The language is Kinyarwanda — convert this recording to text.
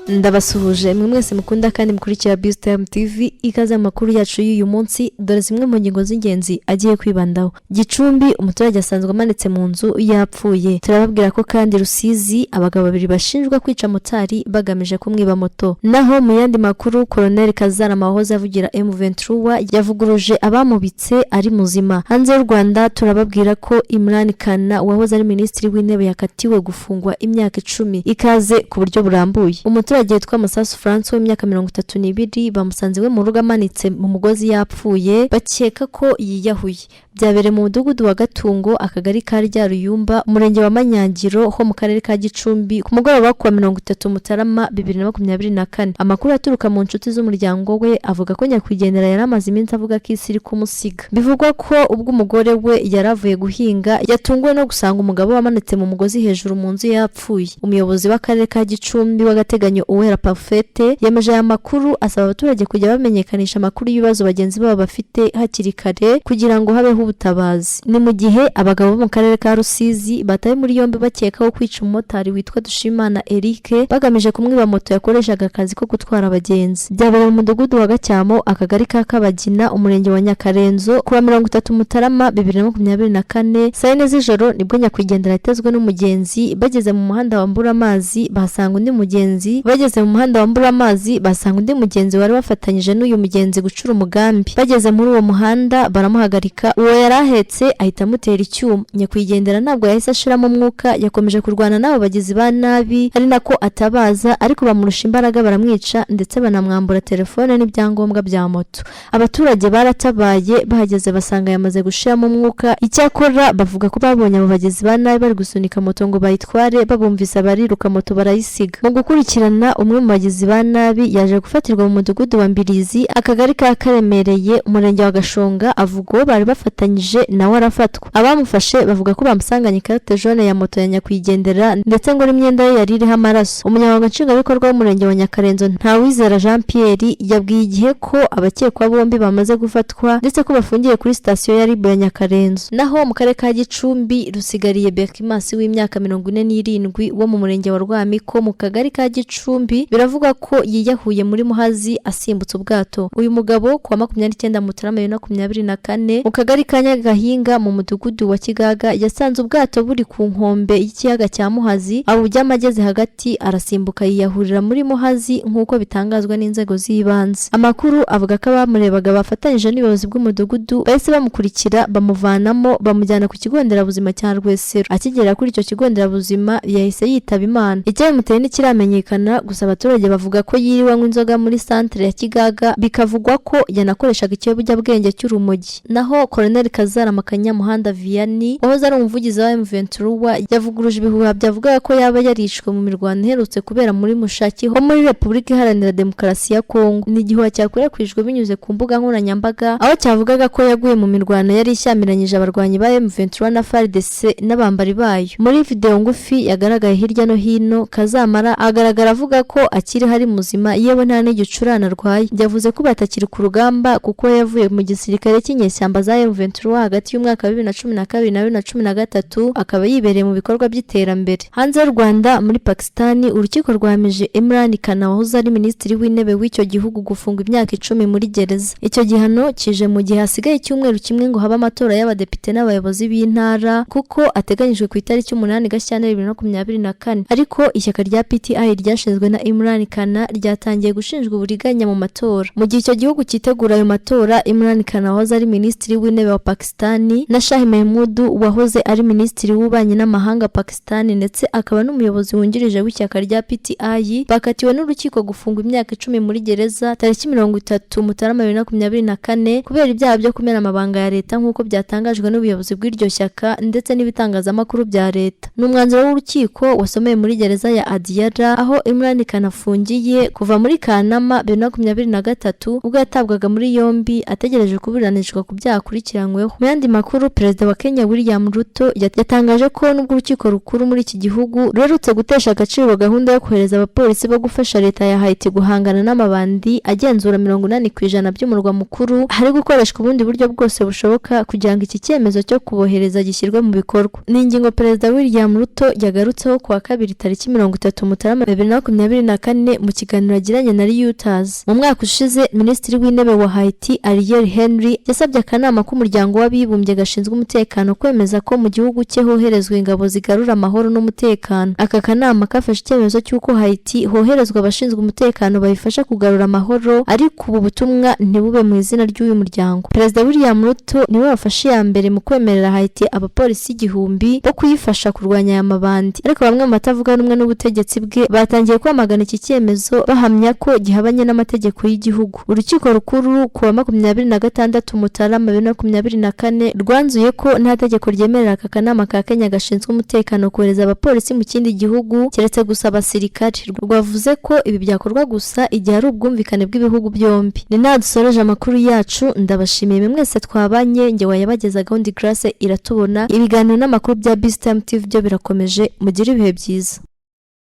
Ndabasuhuje mwe mwese mukunda kandi mukurikira Best Time TV. Ikaze mu makuru yacu y'uyu munsi. Dore zimwe mu ngingo z'ingenzi agiye kwibandaho. Gicumbi, umuturage asanzwe amanitse mu nzu yapfuye. Turababwira ko kandi Rusizi abagabo babiri bashinjwa kwica motari bagamije kumwiba moto. Naho mu yandi makuru, Colonel Kazarama wahoze avugira M23 yavuguruje abamubitse ari muzima. Hanze y'u Rwanda, turababwira ko Imran Khan wahoze ari minisitiri w'intebe yakatiwe gufungwa imyaka 10. Ikaze ku buryo burambuye. Umuturage witwa Masasu Francois w'imyaka 32 bamusanze iwe mu rugo amanitse mu mugozi yapfuye, bakeka ko yiyahuye. Byabereye mu mudugudu wa Gatungo, akagari ka Ryaruyumba, umurenge wa Manyangiro ho mu karere ka Gicumbi, ku mugoroba wa 30 Mutarama 2024. Amakuru aturuka mu nshuti z'umuryango we avuga ko nyakwigendera yari amaze iminsi avuga ko isi iri kumusiga. Bivugwa ko ubwo umugore we yari avuye guhinga yatunguwe no gusanga umugabo we amanitse mu mugozi hejuru mu nzu yapfuye. Umuyobozi w'akarere ka Gicumbi w'agateganyo, Uwera Parfait, yemeje aya makuru, asaba abaturage kujya bamenyekanisha amakuru y'ibibazo bagenzi babo bafite hakiri kare kugira ngo habeho ubutabazi. Ni mu gihe abagabo bo mu karere ka Rusizi batawe muri yombi bakekaho kwica umumotari witwa Dushimana Eric bagamije kumwiba moto yakoreshaga akazi ko gutwara abagenzi. Byabereye mu mudugudu wa Gacyamo, akagari ka Kabagina, umurenge wa Nyakarenzo, kuwa 30 Mutarama 2024, saa 4 z'ijoro, nibwo nyakwigendera yatezwe n'umugenzi. Bageze mu muhanda wa Mburamazi bahasanga undi mugenzi. Bageze mu muhanda wa Mburamazi basanga undi mugenzi wari wafatanyije n'uyu mugenzi gucura umugambi. Bageze muri uwo muhanda baramuhagarika, uwo yari ahetse ahita amutera icyuma. Nyakwigendera ntabwo yahise ashiramo umwuka, yakomeje kurwana n'abo bagizi ba nabi ari nako atabaza, ariko bamurusha imbaraga baramwica, ndetse banamwambura telefone n'ibyangombwa bya moto. Abaturage baratabaye, bahageze basanga yamaze gushiramo umwuka. Icyakora bavuga ko babonye abo bagizi ba nabi bari gusunika moto ngo bayitware, babumvise bariruka, moto barayisiga. Mu gukurikirana, umwe mu bagizi ba nabi yaje gufatirwa mu mudugudu wa Mbirizi, akagari ka Karemereye, umurenge wa Gashonga, avuga uwo bari bafatanyije nawe arafatwa. Abamufashe bavuga ko bamusanganye carte jaune ya moto ya nyakwigendera, ndetse ngo n'imyenda ye yari iriho amaraso. Umunyamabanga nshingwabikorwa w'umurenge wa Nyakarenzo, Ntawizera Jean Pierre, yabwiye Igihe ko abakekwa bombi bamaze gufatwa, ndetse ko bafungiye kuri sitasiyo ya RIB ya Nyakarenzo. Naho mu karere ka Gicumbi, Rusigariye Berkimansi w'imyaka 47 wo mu murenge wa Rwamiko mu kagari ka Gicumbi, biravugwa ko yiyahuye muri Muhazi asimbutse ubwato. Uyu mugabo kuwa 29 Mutarama 2024, mu kagari ka Nyagahinga mu mudugudu wa Kigaga, yasanze ubwato buri ku nkombe y'ikiyaga cya Muhazi, abujyamo, ageze hagati arasimbuka yiyahurira muri Muhazi, nk'uko bitangazwa n'inzego z'ibanze. Amakuru avuga ko abamurebaga bafatanyije n'ubuyobozi bw'umudugudu bahise bamukurikira, bamuvanamo, bamujyana ku kigo nderabuzima cya Rwesero. Akigera kuri icyo kigo nderabuzima yahise yitaba Imana. Icyabimuteye ntikiramenyekana, gusa abaturage bavuga ko yiriwe anywa inzoga muri santere ya Kigaga, bikavugwa ko yanakoreshaga ikiyobyabwenge cy'urumogi. Naho Colonel Kazarama Kanyamuhanda Vianney wahoze ari umuvugizi wa M23 yavuguruje ibihuha byavugaga ko yaba yarishwe mu mirwano iherutse kubera muri Mushaki ho muri Repubulika Iharanira Demokarasi ya Kongo. Ni igihuha cyakwirakwijwe binyuze ku mbuga nkoranyambaga, aho cyavugaga ko yaguye mu mirwano yari ishyamiranyije abarwanyi ba M23 na FARDC n'abambari bayo. Muri video ngufi yagaragaye hirya no hino, Kazamara agaragara avuga ko akiri hari muzima, yewe nta n'igicurane arwaye. Yavuze ko batakiri ku rugamba kuko yavuye mu gisirikare cy'inyeshyamba za M23 hagati y'umwaka wa 2012 na 2013, akaba yibereye mu bikorwa by'iterambere. Hanze y'u Rwanda, muri Pakistani, urukiko rwahamije Imran Khan wahoze ari minisitiri w'intebe w'icyo gihugu gufungwa imyaka 10 muri gereza. Icyo gihano kije mu gihe hasigaye icyumweru kimwe ngo habe amatora y'abadepite n'abayobozi b'intara, kuko ateganyijwe ku itariki 8 Gashyantare 2024. Ariko ishyaka rya PTI ryashinzwe na Imran Khan ryatangiye gushinjwa uburiganya mu matora. Mu gihe icyo gihugu cyitegura ayo matora, Imran Khan wahoze ari minisitiri w'intebe wa Pakistani na Shah Mehmood wahoze ari minisitiri w'ububanyi n'amahanga Pakistani ndetse akaba n'umuyobozi wungirije w'ishyaka rya PTI, bakatiwe n'urukiko gufungwa imyaka 10 muri gereza tariki 30 Mutarama 2024 kubera ibyaha byo kumena amabanga ya leta, nk'uko byatangajwe n'ubuyobozi bw'iryo shyaka ndetse n'ibitangazamakuru bya leta. Ni umwanzuro w'urukiko wasomeye muri gereza ya Adiala aho Imran Khan afungiye kuva muri Kanama 2023, ubwo yatabwaga muri yombi ategereje kuburanishwa ku byaha akurikiranyweho. Mu yandi makuru, Perezida wa Kenya William Ruto yatangaje ko nubwo urukiko rukuru muri iki gihugu ruherutse gutesha agaciro gahunda yo kohereza abapolisi bo gufasha leta ya Haiti guhangana n'amabandi agenzura 80% by'umurwa mukuru, hari gukoreshwa ubundi buryo bwose bushoboka kugira ngo iki cyemezo cyo kubohereza gishyirwe mu bikorwa. Ni ingingo Perezida William Ruto yagarutseho kuwa kabiri tariki 30 Mutarama bibiri na makumyabiri 24 mu kiganiro yagiranye na Reuters. Mu mwaka ushize, Minisitiri w'Intebe wa Haiti, Ariel Henry, yasabye akanama k'Umuryango w'Abibumbye gashinzwe umutekano kwemeza ko mu gihugu cye hoherezwa ingabo zigarura amahoro n'umutekano. Aka kanama kafashe icyemezo cy'uko Haiti hoherezwa abashinzwe umutekano bayifasha kugarura amahoro, ariko ubu butumwa ntibube mu izina ry'uyu muryango. Perezida William Ruto niwe wafashe iya mbere mu kwemerera Haiti abapolisi 1000 bo kuyifasha kurwanya aya mabandi, ariko bamwe mu batavuga rumwe n'ubutegetsi bwe batangiye kwamagana iki cyemezo, bahamya ko gihabanye n'amategeko y'igihugu. Urukiko Rukuru ku wa 26 Mutarama 2024 rwanzuye ko nta tegeko ryemerera aka kanama ka Kenya gashinzwe umutekano kohereza abapolisi mu kindi gihugu, keretse gusa abasirikare. Rwavuze ko ibi byakorwa gusa igihe ari ubwumvikane bw'ibihugu byombi. Ni naha dusoreje amakuru yacu. Ndabashimiye mwe mwese twabanye. Njye wayabagezagaho ndi Grace Iratubona. Ibiganiro n'amakuru bya Best Time TV byo birakomeje. Mugire ibihe byiza.